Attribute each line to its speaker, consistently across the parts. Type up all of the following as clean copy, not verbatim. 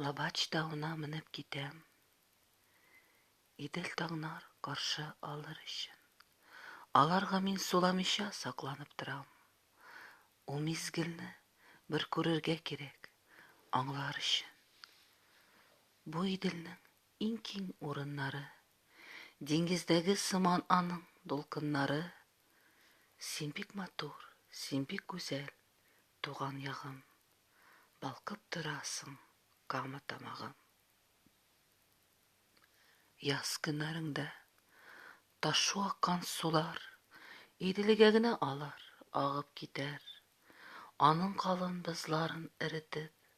Speaker 1: Лобач тавына менеп китәм, Идел таңнар каршы алыр өчен. Аларга мин суламыйча сакланып торам. Ул мизгелне бер күрергә кирәк, аңлар өчен. Бу Иделнең иң киң урыннары, Диңгездәге сыман аның дулкыннары. Син бик матур, син бик гүзәл, туган ягым. Балкып торасың, Кама тамагым. Яз көннәреңдә ташу аккан сулар Иделгә генә алар агып китәр. Аның калын бозларын эретеп,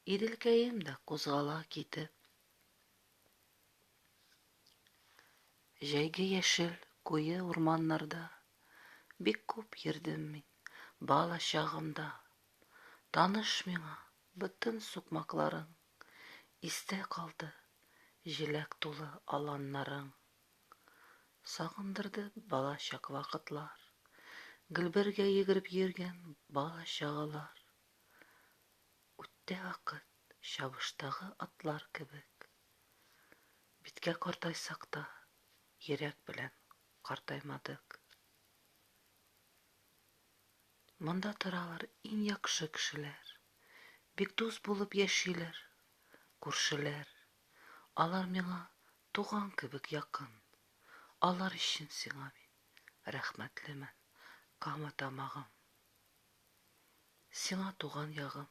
Speaker 1: Иделкәем дә кузгала китеп. Җәйге яшел куе урманнарда Бик күп йөрдем мин бала чагымда. Таныш миңа бөтен сукмакларың, Истә калды җиләк тулы аланнарың. Сагындырды балачак вакытлар, Гел бергә йөгереп йөргән бала-чагалар. Үтте вакыт чабыштагы атлар кебек. Биткә картайсак та, йөрәк белән картаймадык. Монда торалар иң яхшы кешеләр. Бик дус булып яшиләр күршеләр. Алар миңа туган кебек якын. Алар өчен сиңа мин рәхмәтлемен, Кама Тамагым. Сиңа туган ягым.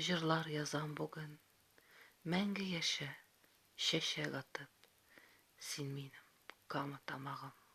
Speaker 1: Җырлар язам бүген. Мәңге яшә, чәчәк атып. Син минем Кама Тамагым.